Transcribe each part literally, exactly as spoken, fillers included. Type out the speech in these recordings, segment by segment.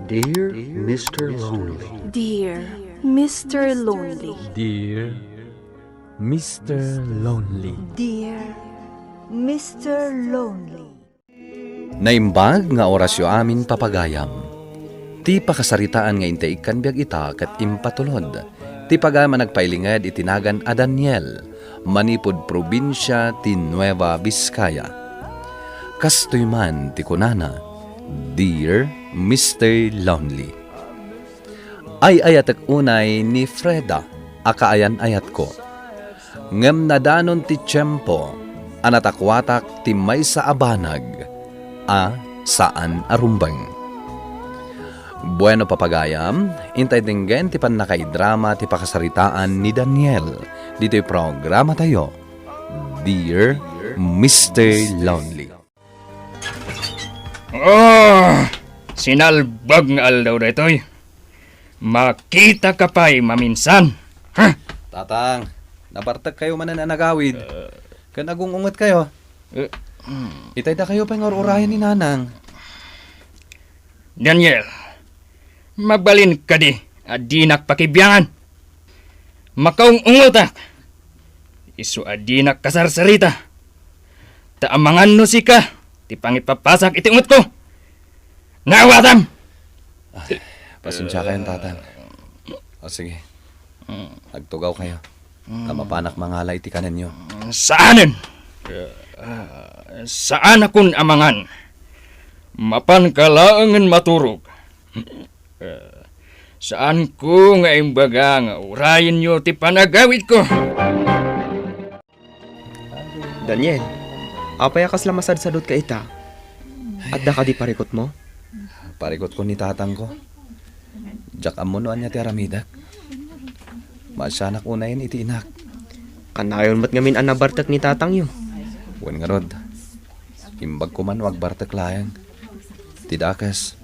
Dear Mister Lonely. Dear Mister Lonely. Dear Mister Lonely. Dear Mister Lonely. Naimbag nga orasyo amin, papagayam. Ti pakasaritaan nga intay ikkan biag ita ket impatulod ti pagayam a nagpailinged iti nagan a Daniel, manipud probinsia ti Nueva Vizcaya. Kastoy man ti kunana, Dear Mister Lonely. Ay-ayatek unay ni Freda a kaayan-ayatko. Ngem nadanon ti tiempo a natakuatak ti maysa a banag a saan a rumbeng. Bueno, papagayam, intay denggen ti pannakaidrama ti pakasaritaan ni Daniel ditoy programatayo, Dear Mister Lonely. Ah, sinalbag nga aldaw daytoy. Makitaka pay maminsan. Ha? Tatang, nabartek kayo manen a nagawid. Ken agung-unget kayo. Eh, hmm. Itay da kayo pay nga ur-urayan ni Nanang. Daniel, mabalin kadi a dinak pakibiangan? Makaung-ungetak. Isu a dinak kasarsarita. Ta amangan no sika ti pangipapasak iti ungetko. Naawatam! Ay, pasensia kayon, Tatang. O sige, agtugaw kayo. Ta mapanak mangala iti kanenyo. Saanen! Ah, saanakon amangan. Mapanka laengen maturog. Ah, saanko nga imbaga nga urayenyo ti panagawidko. Daniel, apay a kasla masadsadot ka ita? Adda kadi parikutmo? Parikutko ni tatangko. Diak ammo no ania ti aramidek. Maasianak unayen iti inak. Kanayon met ngamin a nabartek ni tatangyo. Wen ngarud, imbagko man no agbartek laeng. Ti dakes,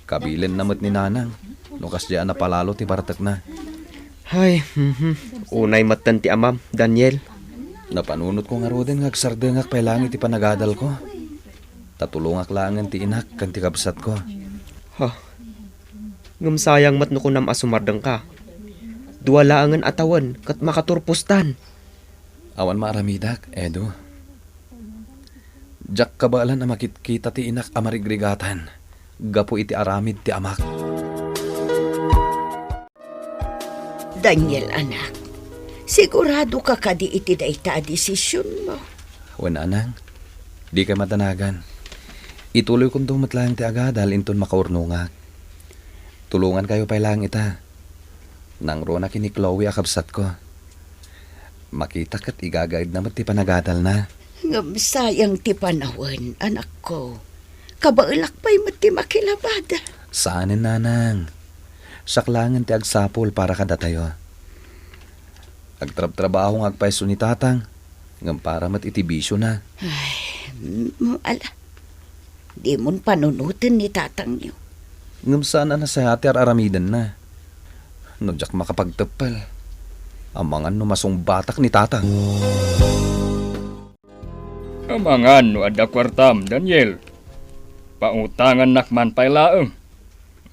kabilenna met ni Nanang no kasdiay a napalalo ti bartekna. Hay, mhm. Unay metten ti amam, Daniel. Napanunotko ngaruden nga agsardengak pay laeng iti panagadalko. Ta tulongak laengen ti inak ken ti kabsatko. Ha. Ngem sayang met no kunam a sumardengka. Dua laengen a tawen ket makaturpostan. Awan maaramidak, Edu. Diak kabaelan a makitkita ti inak a marigrigatan gapu iti aramid ti amak. Daniel, anak, sigurado ka kadi iti dayta a desisionmo? Wen, Nanang, dikay madanagan. Ituloykonto met laeng ti agadal inton makaurnongak. Tulongankayo pay laeng ita. Nangruna ken ni Chloe a kabsatko. Makita ket igagaydna met ti panagadalna. Ngem sayang ti panawen, anakko. Kabaelak pay met ti makilabad. Saanen, Nanang. Siak laengen ti agsapul para kadatayo. Agtrabtrabaho nga agpayso ni Tatang, ngem para met iti bisiona. Ay, mm, ala. Dimon panunoten ni tatangyo. Ngem saan a nasayaat ti ar-aramidenna. No diak makapagteppel, amangan no masungbatak ni Tatang. Amangan no adda kuartam, Daniel. Pautangannak man pay laeng.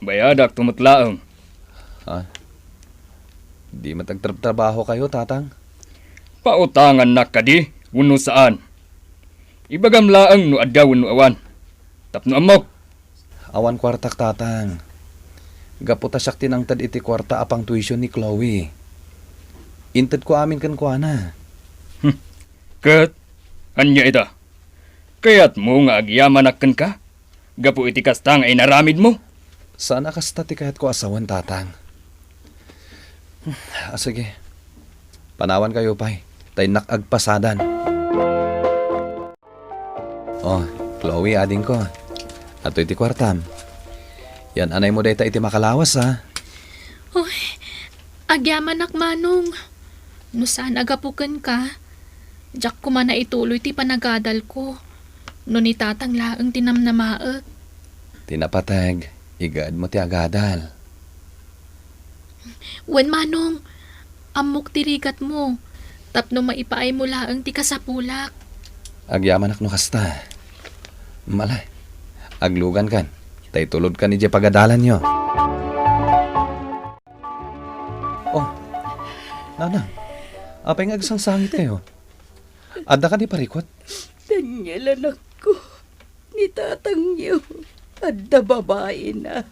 Bayadakto met laeng. Ha? Di met agtrabtrabahokayo, Tatang? Pautangannak kadi wenno saan? Ibagam laeng no adda wenno awan. Tapno ammok. Awan kuartak, Tatang. Gapu ta siak ti nangted iti kuarta a pangtuition ni Chloe. Intedko amin kenkuana. Hmm. Ket ania ita? Kayatmo nga agyamanak kenka gapu iti kasta nga inaramidmo? Saan a kasta ti kayatko a sawen, Tatang. Ah, sige. Panawankayo pay, ta innak agpasadan. Oh, Chloe, adingko. Atoy ti kuartam. Yan-anaymo dayta iti makalawas, ha? Uy, agyamanak, Manong. No saan a gapu kenka, diak koma naituloy ti panagadalko. No ni Tatang laeng ti namnamaek. Ti napateg, igaedmo ti agadal. Wen, Manong, ammok ti rigatmo, tapno maipaaymo laeng ti kasapulak. Agyamanak no kasta. Mala, aglugankan. Ta itulodkan idiay pagadalanyo. Oh, Nanang, apay nga agsangsangitkayo? Adda kadi parikut? Daniel, anakko, ni tatangyo, adda babaina.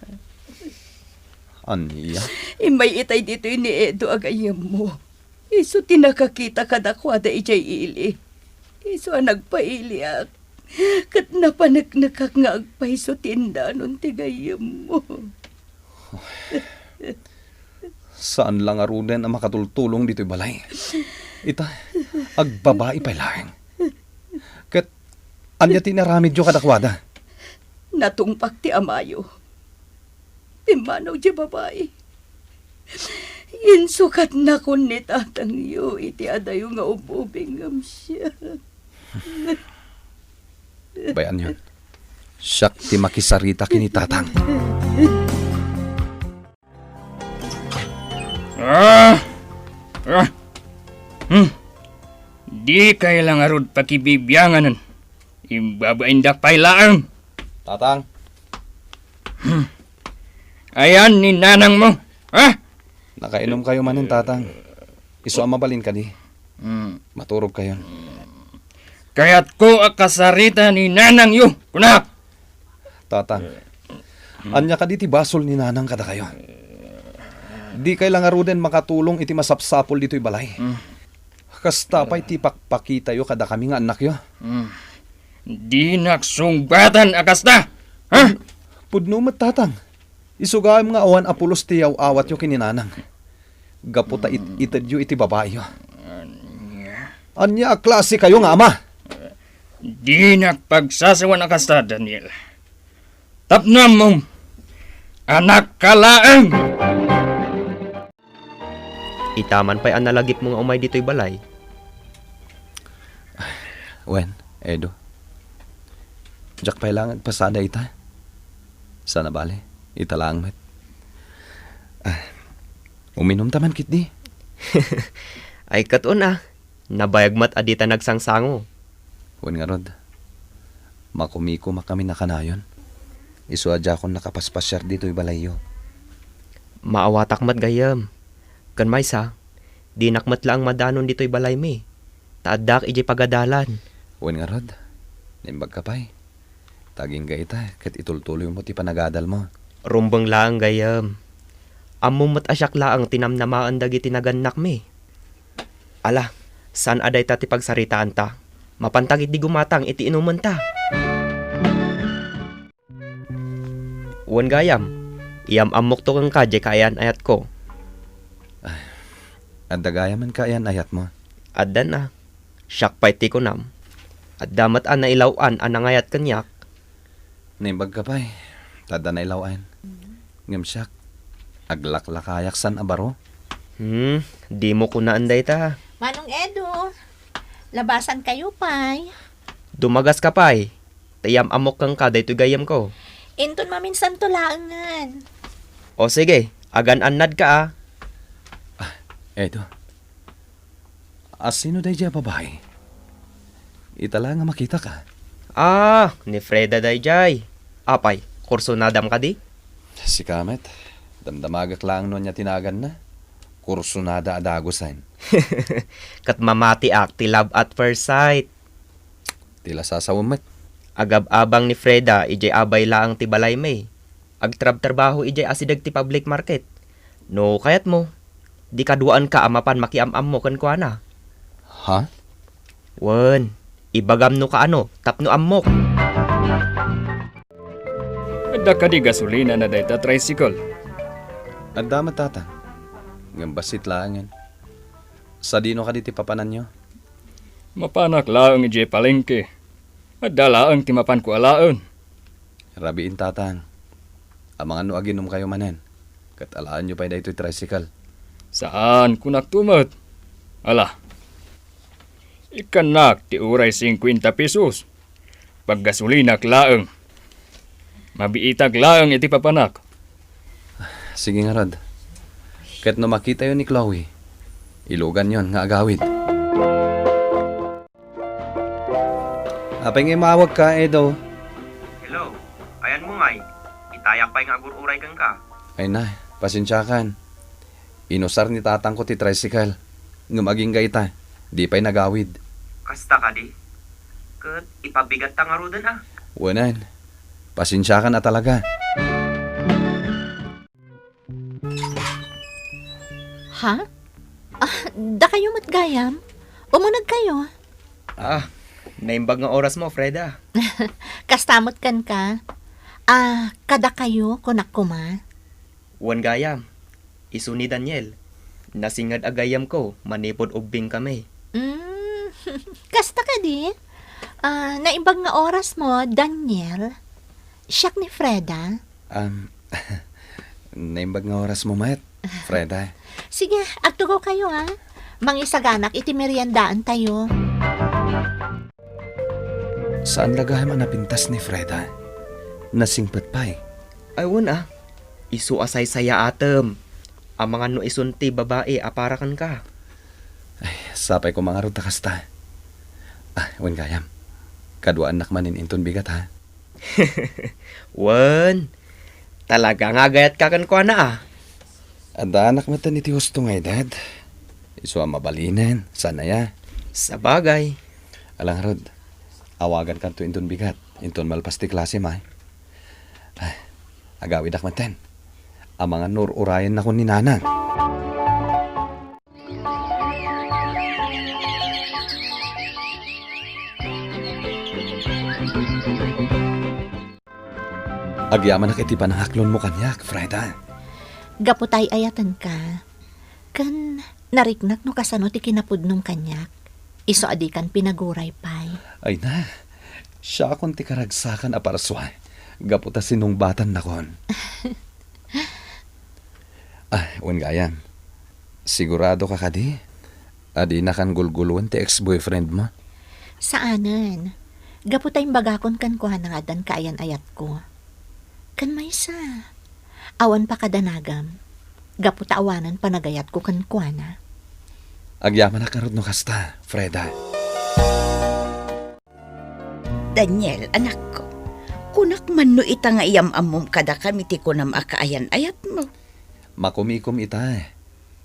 Ania? Immay itay ditoy ni Edo a gayyemmo. Isu ti nakakita kadakuada idiay ili. Isu a nagpailiak. Ket napaneknekak nga agpayso ti indanon ti gayyemmo. Saan la ngaruden a makatultulong ditoy balay. Ita, agbabai pay laeng. Ket ania ti inaramidyo kadakuada? Natungpak ti amayo. Pimmanaw ti babai. Insukatnakon ni tatangyo iti adayo nga ub-ubing ngem siak. Bay-anyon. Siak ti makisarita ken ni tatang. Ah! Ah! Hmm. Dikay la ngarud pakibibianganen. Imbabaindak pay laeng. Tatang. Hmm. Ayan ni nanangmo, ha? Nakainumkayo manen, Tatang. Isu a mabalin kadi. Hmm. Maturogkayon. Kayatko a kasarita ni nanangyo, kunak. Tatang, ania kadi ti basol ni nanang kadakayo? Dikay la ngaruden makatulong iti masapsapul ditoy balay. Hmm. Kasta pay ti pakpakitayo kadakami nga annakyo. Hmm. Dinak sungbatan a kasta, ha? Pudno met, Tatang. Isu gayam nga awan a pulos ti yaw-awatyo ken ni nanang. Gapu ta it-itedyo iti babayo. Ania a klase kayo nga ama? Dinak pagsasawan a kasta, Daniel. Tapno ammom, anakka laeng! Ita man pay a nalagipmo nga umay ditoy balay. Wen, Edo. Diak pay laeng agpasada ita. Sana bale, ita laeng met. Ah, uminumta man ketdi. Ay, ket una, nabayag met a dita nagsangsango. Wen ngarud, makumikumakami a kanayon. Isu a diakon nakapaspasiar ditoy balayyo. Maawatak met gayyem. Ken maysa, dinak met laeng madanon ditoy balaymi, ta addaak idiay pagadalan. Wen ngarud, naimbagka pay. Ta agingga ita, ket itultuloymo ti panagadalmo. Rumbeng laeng gayyem. Ammom met a siak laeng ti namnamaen dagiti nagannakmi. Ala, saan a dayta ti pagsaritaanta. Mapanta ketdi gumatang iti inumenta. Wen gayam, iyam-ammokto kenka diay kaayan-ayatko. Adda gayam a kaayan-ayatmo? Addan a. Siak pay ti kunam. Adda met a nailaw-an a nangayat kaniak. Naimbagka pay, ta adda nailaw-an. Ngem siak, aglaklakayak saan a baro. Hmm, dimo kunaan dayta. Manong Edo, labasankayo pay. Dumagaska pay. Ta iyam-ammok kenka daytoy gayyemko. Inton maminsanto laengen. O sige, agan-annadka a. Ah, Edo. A, sino daydiay a babai? Ita la nga makitak a. Ah, ni Freda daydiay. Apay, kursunadam kadi? Sika met. Damdamagak laeng no ania ti naganna. Kursunada a dagusen. Ket mamatiak ti love at first sight. Ti la sasawem met. Agab-abang ni Freda idiay abay laeng ti balaymi. Agtrabtrabaho idiay asideg ti public market. No kayatmo, di kaduaenka a mapan makiam-ammo kenkuana. Ha? Wen, ibagam no kaano tapno ammok. Adda kadi gasolina na dayta tricycle? Adda met, Tatang. Ngem bassit laengen. Sadino kadi ti papananyo? Mapanak laeng idiay palengke. Adda laeng ti mapanko alaen. Rabiin, Tatang. Amangan no aginumkayo manen, ket alaenyo pay daytoy tricycle. Saan, kunakto met. Ala, ikkannak ti uray singkuenta pesos. Paggasolinak laeng. Mabiitak laeng iti papanak. Sige ngarud. Ket no makitayo ni Chloe, iluganyon nga agawid. Apay nga imawagka, Edo? Hello, ayanmo ngay? pay nga agur-uray kenka. Ay na, pasensiakan. Inusar ni tatangko ti tricycle. Ngem agingga ita, di pay nagawid. Kasta kadi? Ket ipabigatta ngaruden a. Wenan, pasensiakan a talaga. Ha? Ah, dakayo met gayam? Umuneg kayo? Ah, naimbag nga oras mo, Freda. Kasta met kenka. Ah, kadakayo, kunak koma. Wen gayam, isu ni Daniel. Nasinged a gayyemko manipud ubbing kami. Mm, kasta kadi? Ah, naimbag nga oras mo, Daniel. Siak ni Freda. Um, naimbag nga oras mo met, Freda. Sige, agtugaw kayo, ha? Mangisaganak iti meriendaan tayo. Saan la gayam a napintas ni Freda? Nasingpet pay. Ay, wen a. Isu a saysayaatem. Amangan no isun ti babai a para kenka. Ay, sapay koma ngarud ta kasta. Ah, wen gayam. Kaduaannak manen inton bigat, ha? Wen, talaga nga agayatka kenkuana, a. Addaanak metten iti husto nga edad. Isu a mabalinen, saan aya? Sabagay. Ala ngarud, awagankanto inton bigat, inton malpas ti klasem, a. Ay, agawidak metten. Amangan no ur-urayennakon ni Nanang. Agyamanak iti panangaklonmo kaniak, Freda. Gapu ta ay-ayatenka, ken nariknak no kasano ti kinapudnom kaniak, isu a dikan pinaguray pay. Ay na, siakon ti karagsakan a parsua, gapu ta sinungbatannakon. Ah, wen gayam. Sigurado ka kadi a dinakan gulguloen ti ex-boyfriend mo? Saanen. Gapu ta imbagakon kenkuana nga addan kaayan-ayatko. Ken maysa, awan pakadanagam. Gapu ta awanen panagayatko kenkuana. Agyamanak ngarud no kasta, Freda. Daniel, anakko, kunak man no ita nga iyam-ammom kadakami ti kunam a kaayan-ayatmo. Makumikom ita.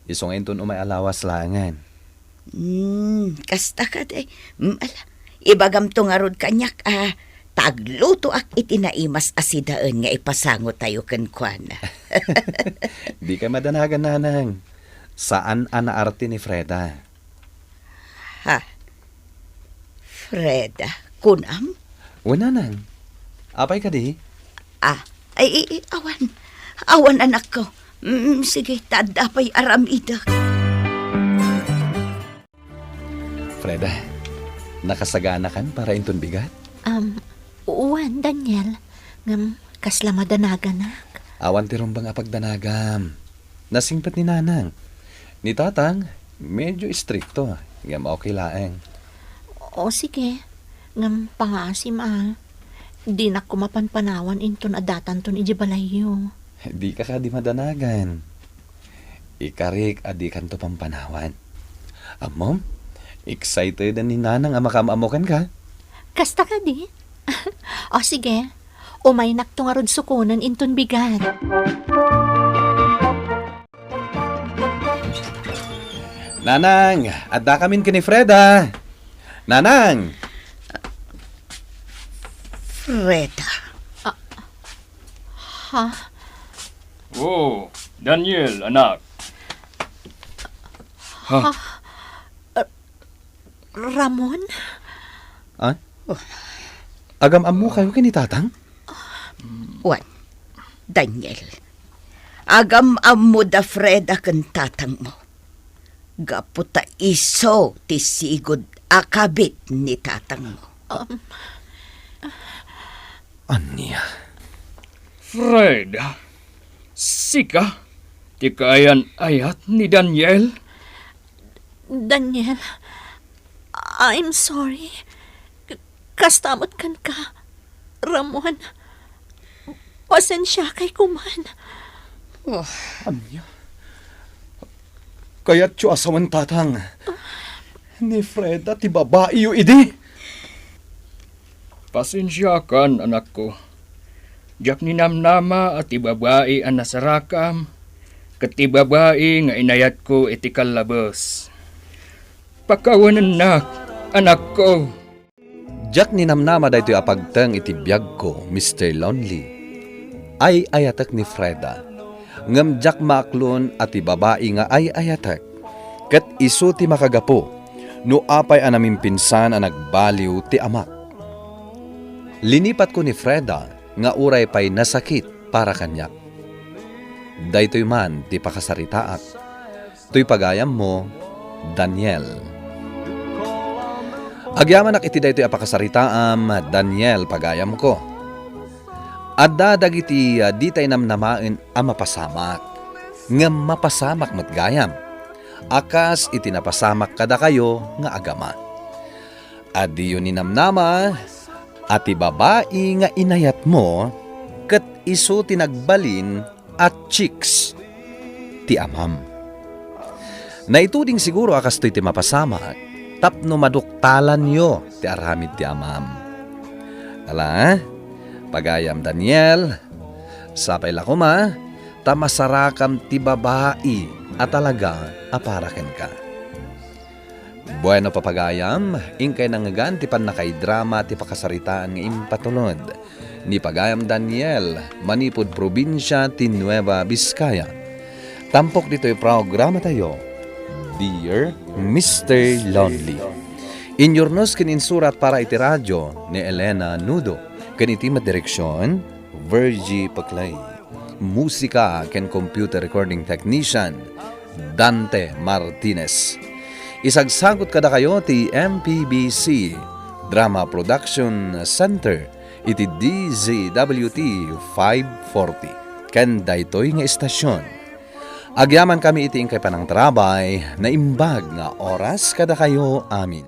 Isu nga inton umay a lawas laengen. Hmm, kasta kadi. Hmm, ala, ibagamto ngarud kaniak a ta aglutoak iti naimas a sidaen nga ipasangotayo kenkuana. Dika madanagan, Nanang. Saan a naarte ni Freda. Ha? Freda, kunam? Wen, Nanang. Apay kadi? Ah, ay, ay, ay, awan. Awan, anakko. Mm, sige, ta adda pay aramidek. Freda, nakasaganakan para inton bigat? Um, wen, Daniel. Ngem, kasla madanaganak. Awan ti rumbeng a pagdanagam. Nasingpet ni Nanang. Ni Tatang, medyo istrikto, ngem okay laeng. O, sige. Ngem pangaasim a. Dinak koma panpanawan inton addatanton idiay balayyo. Dika kadi madanagan. Ikarik a dikanto panpanawan. Ammom, excited ni Nanang a makaam-ammo kenka. Kasta kadi? O, sige. Umaynakto ngarud sukonen inton bigat. Nanang, addakamin ken ni Freda. Nanang! Freda. Ah, ha? Oh, Daniel, anak. Ha? Ha? Ramon? Ah? Agam-ammo kayo ken ni Tatang? Wen, Daniel, agam-ammo da Freda ken tatangmo. Gapu ta isu ti sigud a kabit ni tatangmo. Um. Ania? Freda, sika ti kaayan-ayat ni Daniel? Daniel, I'm sorry. K-, kasta met kenka, Ramon. Pasensiakay koman. Oh. Ania? Kayatyo a sawen, Tatang. Ni Freda ti babaiyo idi? Pasensiakan, anakko. Diak ninamnama a ti babai a nasarakam, ket ti babai nga inayatko iti kallabes. Pakawanennak, anakko. Diak ninamnama daytoy a pagteng iti biagko, Mister Lonely. Ay-ayatek ni Freda. Ngem diak maaklon a ti babai nga ay-ayatek, ket isu ti makagapu no apay a namimpinsan a nagbaliw ti amak. Linipatko ni Freda nga uray pay nasakit para kaniak. Daytoy man ti pakasaritaak. Toy pagayammo, Daniel. Agyamanak iti daytoy a pakasaritaam, Daniel, pagayamko. Adda dagiti, ah, ditay namnamaen a mapasamak, ngem mapasamak met gayam, a kas iti napasamak kadakayo nga agama. Adiyo ninamnama a ti babai nga inayatmo ket isu ti nagbalin a chicks ti amam. Naituding siguro a kastoy ti mapasamak tapno maduktalanyo ti aramid ti amam. Ala, pagayam Daniel, sapay la koma ta masarakam ti babai a talaga a para kenka. Bueno, papagayam, inkay nangngegan ti pannakaidrama ti pakasaritaan nga impatulod ni pagayam Daniel manipud probinsia ti Nueva Vizcaya. Tampok ditoy programatayo, Dear Mister Lonely. Inyurnos ken insurat para iti radyo ni Elena Nudo, ken iti met direksion, Virgie Paclay. Musika ken computer recording technician, Dante Martinez. Isagsagut kadakayo ti M P B C Drama Production Center iti D Z W T five forty ken daytoy nga estasion. Agyamankami iti inkay panangtarabay, naimbag nga oras kadakayo amin.